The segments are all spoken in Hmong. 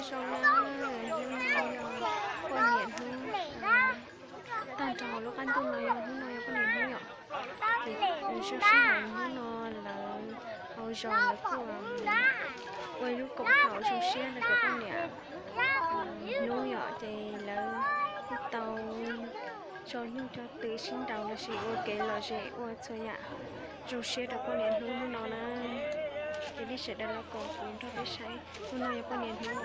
Zoo na, hnub no yog poj niam hnub, tag nrho lub qab ntuj no yog hnub no yog poj niam hnub yom. Ces zoo siab hais hnub no lawv hauv zos lawv kuj ua ib lub koom haum zoo siab rau cov poj niam hnub yom, ces lawv kuj tau tso nyuj tso twm sib nraus lossis ua kev lom zem ua txhua yam zoo siab rau poj niam hnub hnub no na. Ces nej sawv daws los koom kuv nrog peb saib, hnub no yog poj niam hnub os.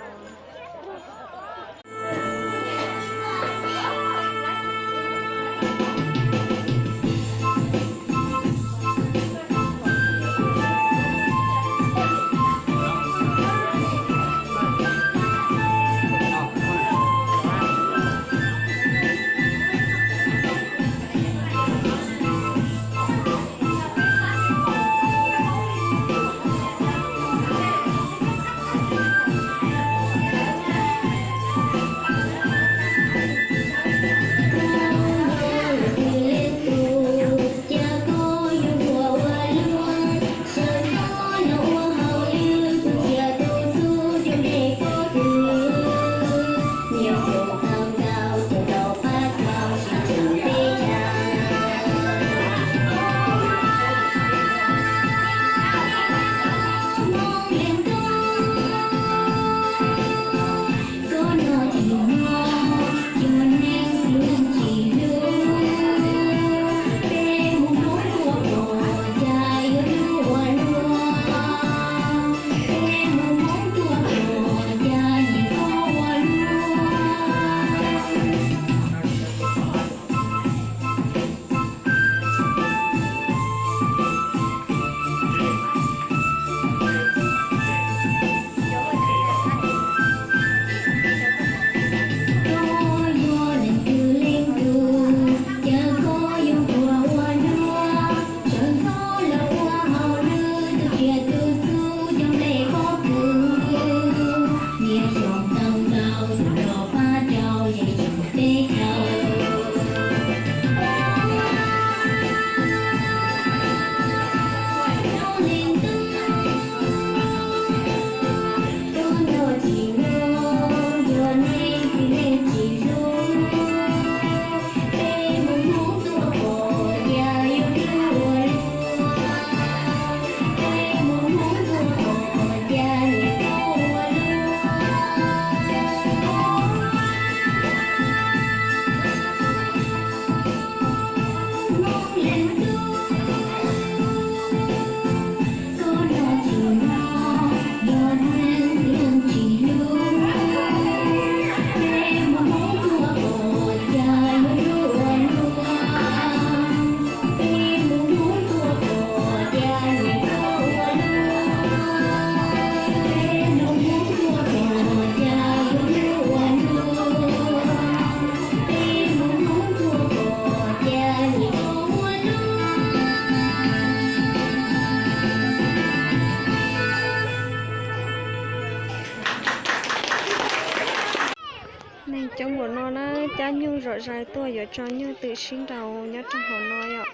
Neeg coob npaum no na, cab nyuj zom zaws tuaj yuav tso nyuj twm sib nraus nyob rau hauv no yom.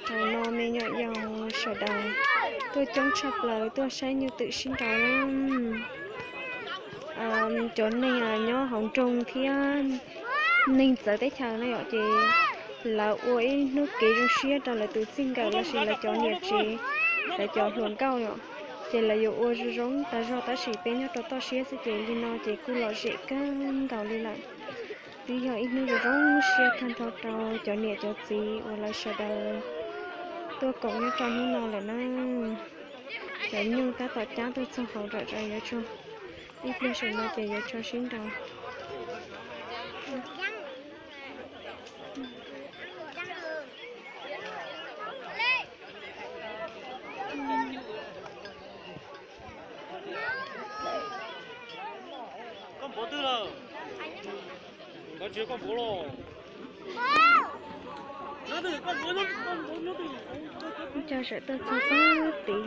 Hauv no me nyuam yaus sawv daws tuaj coob tshaj plaws tuaj saib nyuj twm sib nraus na. Cov neeg nyob hauv nroog thiab neeg txawv teb chaws no yom, ces lawv ua ib hnub kev zoo siab rau lawv tus txij nkawm lossis lawv cov niam tsev, lawv cov hluas nkauj yom, ces lawv yuav ua zoo zoo tas zog, tab sis peb nyob rau toj siab xwb ces li no ces kuj lom zem kawg nkaus li lawm. Twb yog ib hnub zoo zoo siab tag nrho rau cov niam cov txiv uas lawv sawv daws tuaj koom nyob rau hnub no lawm na. Cov nyuj tab tom cab tuaj txog hauv zom zaws, yuav tso ib pliag saum no ces yuav tso sib nraus. Koj npog twg lawm? Koj tsis, koj npog los? Coj sawv tuaj txog pab tid.